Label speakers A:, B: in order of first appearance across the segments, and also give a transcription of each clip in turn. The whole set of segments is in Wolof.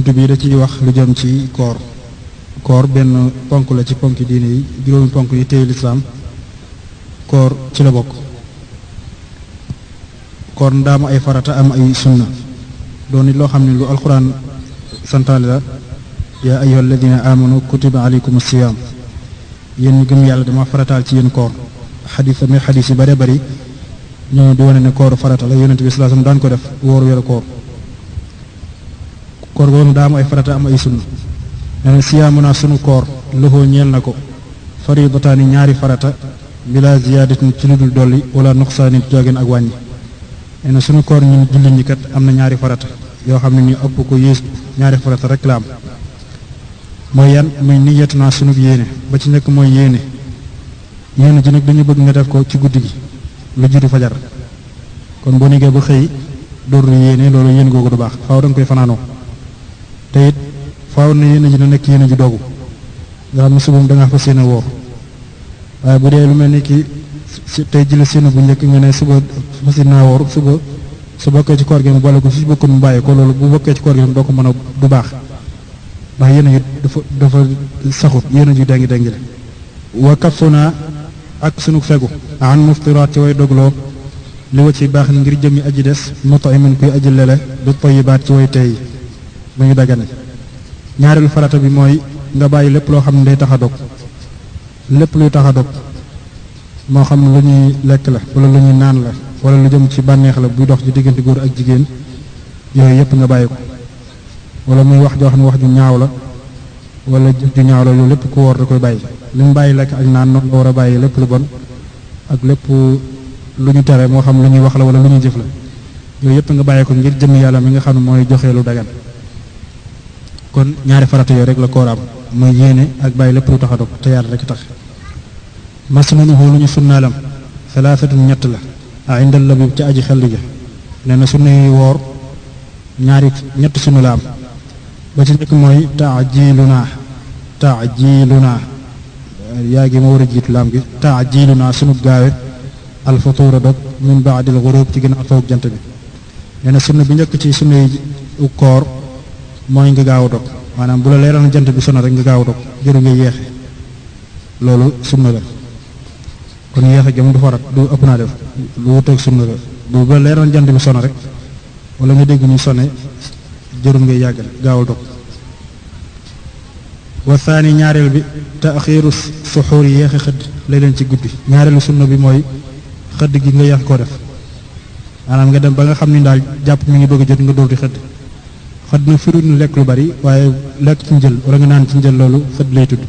A: buntu bi da ciy wax lu jëm ci koor benn ponk la ci ponki diine yi juróomi ponk yi téye lislaam koor ci la bokk. koor ndaam ay farata am ay sunna doon it loo xam ne lu alxuraan santaale la yaa ayyuha alladina amanu kutiba alaykum siyaam yéen ñi gëm yàlla dama farataal ci yéen koor xadis yi bare bari ñoo di wane ne kooru farata la yonent bi sallallahu alayhi wasallam daan ko def wóoru weeru koor googu daa am ay farata am ay sunna nee na siyaamu naa sunu koor loxoo ñeel na ko faridataani ñaari farata bila ziyaadatin ci lu dul dolli wala nuqsaanin joogeen ak wàññi nee na sunu koor ñun jullit ñi kat am na ñaari farata yoo xam ne ñu ëpp ko yées ñaari farata rek la am mooy yan muy niyatu naa sunu yéene ba ci nekk mooy yéene ji nag dañu bëgg nga def ko ci guddi gi lu jiitu fajar kon boo nigee ba xëy dóor yéene loolu yéene googu du baax faaw da nga koy fanaanoo te it faaw na yéene ji na nekk yéene ji doogu nga xam ne subum da ngaa fas yéene woor waaye bu dee lu mel ni ki tey jële séenu bu njëkk nga ne suba fas yéene naa woor suba su bokkee ci koor gi mu boole ko su bokkul mu bàyyi ko loolu bu bokkee ci koor gi doo ko mën a du baax ndax yéene ji dafa saxut yéene ji dengi la wa kafuna ak sunu fegu an muftiraat ci way dogloo li wa ci baax ni ngir jëmmi aji des mutaimin kuy aji lele du tayyibaat ci way tey ba ñu dagane ñaareelu farata bi mooy nga bàyyi lépp loo xam ne day tax a dog lépp luy tax a dog moo xam lu ñuy lekk la wala lu ñuy naan la wala lu jëm ci bànneex la buy dox ci diggante góor ak jigéen yooyu yépp nga bàyyi ko wala muy wax joo xam ne wax ju ñaaw la wala jëf ju ñaaw la loolu lépp ku wóor da koy bàyyi li mu bàyyi lekk ak naan noonu la war a bàyyi lépp lu bon ak lépp lu ñu tere moo xam lu ñuy wax la wala lu ñuy jëf la yooyu yépp nga bàyyi ko ngir jëmm yàlla mi nga xam ne mooy joxe lu dagan kon ñaari farata yooyu rek la koor am mooy yéene ak bàyyi lépp lu tax a dog te yàlla rek tax masnunuhu lu ñu sunnaalam salaasatun ñett la a indal la bi ci aji xel ja nee na sunna yi woor ñett sunna la am ba ci njëkk mooy taajiluna yaa gi ma war a jiitu laam gi taajiluna sunu gaawe alfutuura dog min baadil ghurub ci ginnaaw soog jant bi nee na sunna bi njëkk ci sunna yi koor mooy nga gaaw a dog maanaam bu la leeral na jant bi sono rek nga gaaw a dog jëru nga yeexe loolu sunna la kon yeexe gi mu du farat du ëpp naa def lu wuteeg sunna la bu la leeral na jant bi sono rek wala nga dégg ñu sone jërul ngay yàggal gaawal dog wa thani ñaareel bi taaxiiru suxuur yi yeexe xëdd lay leen ci guddi ñaareelu sunna bi mooy xëdd gi nga yeex koo def maanaam nga dem ba nga xam ni daal jàpp mi ngi bëgg a jot nga dóor di xëdd na firu nu lekk lu bari waaye lekk ci njël wala nga naan ci njël loolu xëdd lay tudd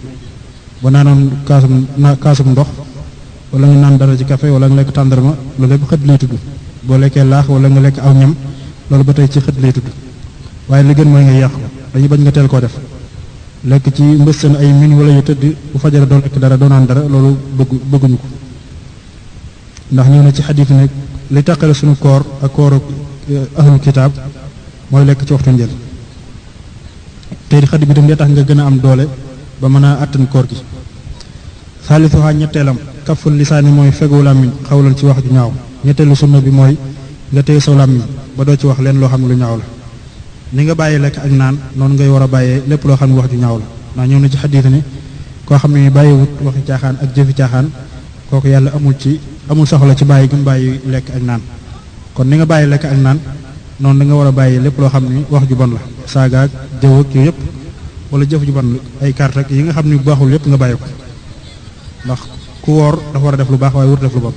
A: ba naanoon kaasum ndox wala nga naan dara ci café wala nga lekk tàndarma loolu lépp xëdd lay tudd boo lekkee laax wala nga lekk aw ñam loolu ba tey ci xëdd lay tudd waaye li gën mooy nga yàq ko dañuy bañ nga teel koo def lekk ci mbëstan ay min wala yu tëdd bu fajara doo lekk dara doo naan dara loolu bëgguñu ko ndax ñëw na ci xadiis ne li taqale suñu koor ak kooru ahlul kitaab mooy lekk ci waxtu njël te xëdd bi tam dee tax nga gën a am doole ba mën a àttan koor gi saalisuha ñetteelam kaful lisaani mooy fegu làmmiñ xawlan ci wax ju ñaaw ñetteelu sunna bi mooy nga téye saw làmmiñ ba doo ci wax leen loo xam ne lu ñaaw la ni nga bàyyi lekk ak naan noonu ngay war a bàyyee lépp loo xam ne wax ju ñaaw la ndax ñëw na ci xadiis ni koo xam ne bàyyiwut waxi caaxaan ak jëfi caaxaan kooku yàlla amul soxla ci bàyyi gëm bàyyi lekk ak naan kon ni nga bàyyi lekk ak naan noonu da nga war a bàyyi lépp loo xam ne wax ju bon la saaga ak jëw ak yooyu yëpp wala jëf ju bon ay carte ak yi nga xam ne bu baaxul yëpp nga bàyyi ko ndax ku woor dafa war a def lu baax waaye wur def lu bon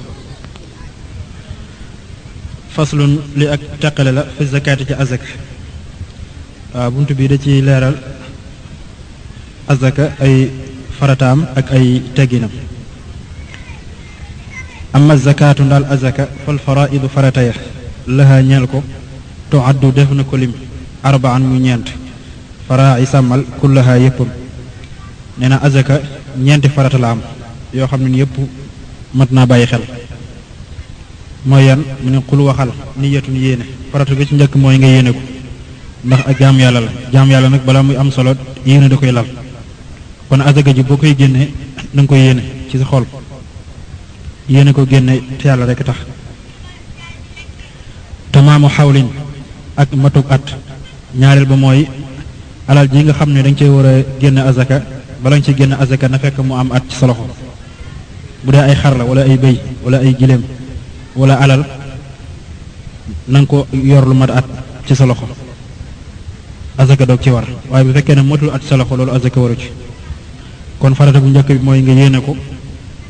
A: faslun li ak teqale la fi zakaati ci azaka waaw buntu bii da ci leeral azaka ay farataam ak ay tegginam amma zakaatu ndaal azaka fal faraidu farataya laha ñeel ko to addu def na ko lim arbaan mu ñeent faraa yi sàmmal kullaha yëppam nee na azaka ñeenti farata la am yoo xam ne yëpp mat naa bàyyi xel mooy yan mu ne xul waxal niyatun yéene farata bi ci njëkk mooy nga yéene ko ndax ak jaam yàlla la jaam yàlla nag balaa muy am solo yéene da koy lal kon azaka ji boo koy génnee da nga koy yéene ci sa xol yéene ko génne te yàlla rek tax tamaamu xawlin ak matuk at ñaareel ba mooy alal ji nga xam ne dañ cey war a génn azaka bala nga ci génn azaka na fekk mu am at ci sa loxo bu dee ay xar la wala ay bëy wala ay giléem wala alal na nga ko yor lu mat at ci sa loxo azaka doog ci war waaye bu fekkee ne motul at ci sa loxo loolu azaka waru ci kon farata bu njëkk bi mooy nga yéene ko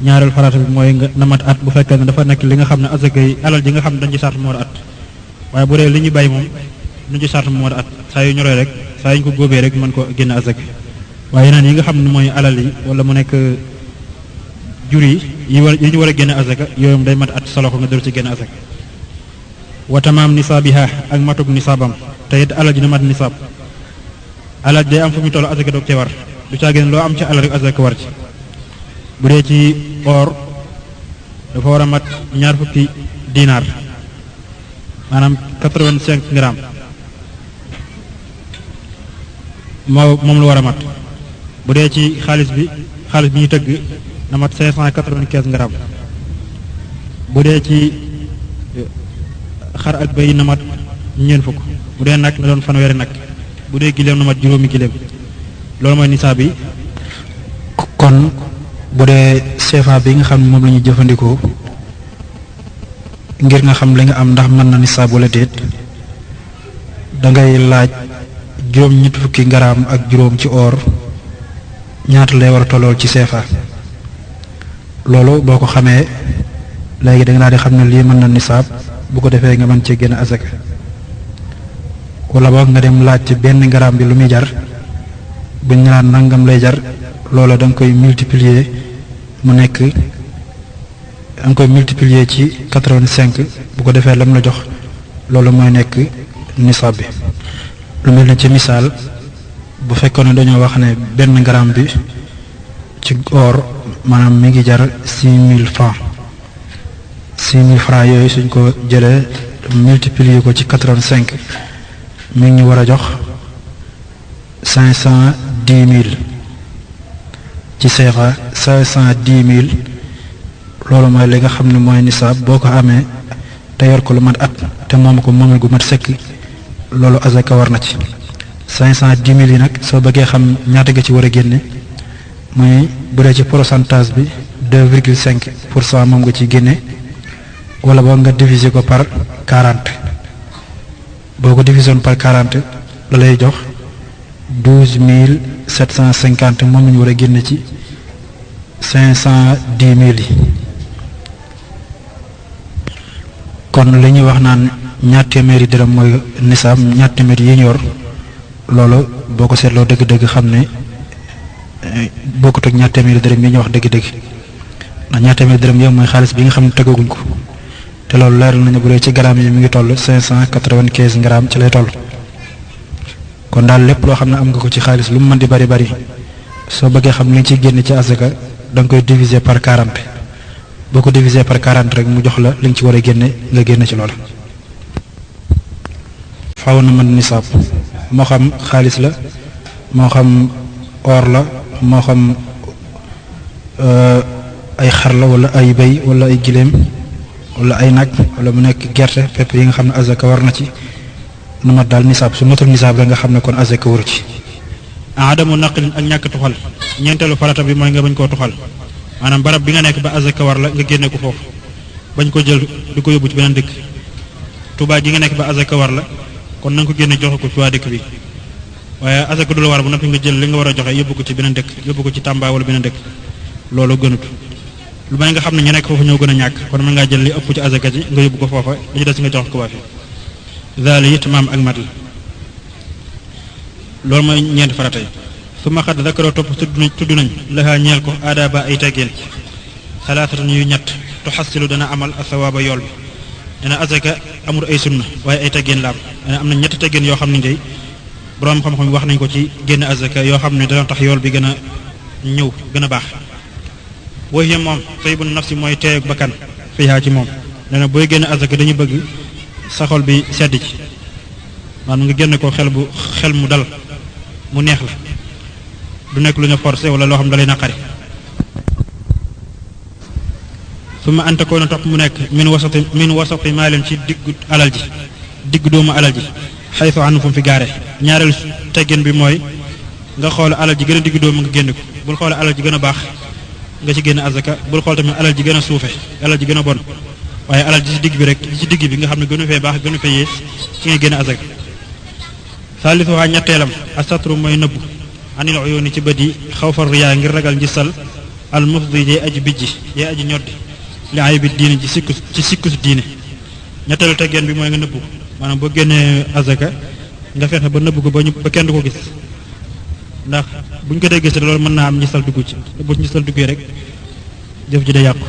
A: ñaareel farata bi mooy nga na mat at bu fekkee ne dafa nekk li nga xam ne azaka yi alal ji nga xam ne dañ ci sart mu war at waaye bu dee li ñu bay moom duñ ci sart mu war at saa yu ñoree rek saa yu ñu ko góobee rek mën ko génn azaka waaye yeneen yi nga xam ne mooy alal yi wala mu nekk jur yi yi ñu war a génne azaka yooyu day mat at sa loxo nga door ci génn azaka wa tamaam nisaabiha ak matug nisaabam te it alal ji na mat nisaab alal day am fu mu toll azaka doog cee war du caagéen loo am ci alal rek azaka war ci bu dee ci or dafa war a mat 20 dinaar maanaam 85 grammes moom lu war a mat bu dee ci xaalis bi ñu tëgg na mat 595 grammes bu dee ci xar ak bëy na mat 40 bu dee nag na doon fanweeri nag bu dee giléem na mat juróomi giléem loolu mooy nisaab bi. kon bu dee CFA bi nga xam ne moom la ñuy jëfandikoo ngir nga xam li nga am ndax mën na nisaab wala déet dangay laaj juróom-ñetti fukki garaam ak juróom ci or ñaata lay war a tollool ci CFA loolu boo ko xamee léegi da nga daal di xam ne lii mën na nisaab bu ko defee nga mën cee génn azaka wala boog nga dem laaj ci benn garaam bi lu muy jar buñ naan nangam lay jar loola da nga koy multiplier mu nekk da nga koy multiplier ci 85 bu ko defee lam la jox loolu mooy nekk nisaab bi. lu mel ne ci misaal bu fekkoon ne dañoo wax ne benn gramme bi ci or maanaam mi ngi jar 6000 francs 6000 francs yooyu suñ ko jëlee multiplier ko ci 85 mi ngi ñu war a jox 510 000 ci CFA 510 000 loolu mooy li nga xam ne mooy nisaab boo ko amee te yor ko lu mat at te moom ko moomee gu mat sëkk loolu azaka war na ci 510 000 yi nag soo bëggee xam ñaata nga ci war a génne muy bu dee ci pourcentage bi 2,5% moom nga ci génne wala boo nga diviser ko par 40 boo ko diviser par 40 la lay jox 12 750 moom la ñu war a génne ci 510 000 yi kon li ñuy wax naan ñaar téeméeri dërëm mooy nisaab ñaar téeméer yi ñu yor loolu boo ko seetloo dëgg-dëgg xam ne bokkut ak ñaar téeméeri dërëm yi ñu wax dëgg-dëgg ndax ñaar téeméeri dërëm yow mooy xaalis bi nga xam ne tegaguñ ko te loolu leeral nañu bu dee ci grammes yi mi ngi toll 595 grammes ci lay toll kon daal lépp loo xam ne am nga ko ci xaalis lu mu mën di bari bari soo bëggee xam li nga ciy génne ci azaka da nga koy diviser par 40 boo ko diviser par 40 rek mu jox la li nga ci war a génne nga génne ci loolu. faaw na mën nisaab moo xam xaalis la moo xam or la moo xam ay xar la wala ay béy wala ay giléem wala ay nag wala mu nekk gerte fépp yi nga xam ne azaka war na ci nu mat daal nisaab su matul nisaab la nga xam ne kon azaka waru ci. adamu naqlin ak ñàkk tuxal ñeenteelu farata bi mooy nga bañ koo tuxal maanaam barab bi nga nekk ba azaka war la nga génne ko foofu bañ ko jël di ko yóbbu ci beneen dëkk Tuubaa gi nga nekk ba azaka war la kon na nga ko génne joxe ko ci waa dëkk bi waaye azaka du la war bu noppi nga jël li nga war a joxe yóbbu ko ci beneen dëkk yóbbu ko ci Tamba wala beneen dëkk loolu gënut lu may nga xam ne ñu nekk foofu ñoo gën a ñàkk kon mën ngaa jël li ëpp ci azaka ji nga yóbbu ko foofa li ci des nga jox ko waa fi zaali itmaam ak mat la loolu mooy ñeenti farata yi su ma xat dakaroo topp tudd nañ laxaa ñeel ko aadaaba ay teggeen xalaatatan yu ñett tuxassilu dana amal asawaaba yool bi dana azaka amul ay sunna waaye ay teggeen la am na ñetti teggeen yoo xam ne ngay boroom xam-xam wax nañ ko ci génn azaka yoo xam ne dana tax yool bi gën a ñëw gën a baax booy yem moom tayyibun nafsi mooy teeyug bakkan fiihaa ci moom dana booy génn azaka dañu bëgg sa xol bi sedd ci maanaam nga génn ko xel mu dal mu neex la du nekk lu ñu forcé wala loo xam ne da lay naqari su ma anta ko na topp mu nekk min wasati maalin ci diggu alal ji diggu doomu alal ji xaytu ànd fu mu fi gaare ñaareelu teggin bi mooy nga xool alal ji gën a diggu doomu nga génn ko bul xool alal ji gën a baax nga ci génn azaka bul xool tamit alal ji gën a suufe alal ji gën a bon waaye alal ji ci digg bi rek ji ci digg bi nga xam ne gënu fee baax gënu fee yées ci ngay génn azaka saalisuwaa ñetteelam asatru mooy nëbbu anil uyuuni ci bët yi xawfa riyaa ngir ragal njistal al mufdi yee aji bijji yee aji ñoddi li ay bi diine ci sikkus diine ñetteelu teggeen bi mooy nga nëbbu maanaam boo génnee azaka nga fexe ba nëbbu ko ba kenn du ko gis ndax buñ ko dee gis loolu mën naa am njistal dugg ci bu njistal duggee rek jëf ji day yàqu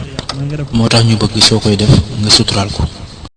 B: moo tax ñu bëgg soo koy def nga suturaal ko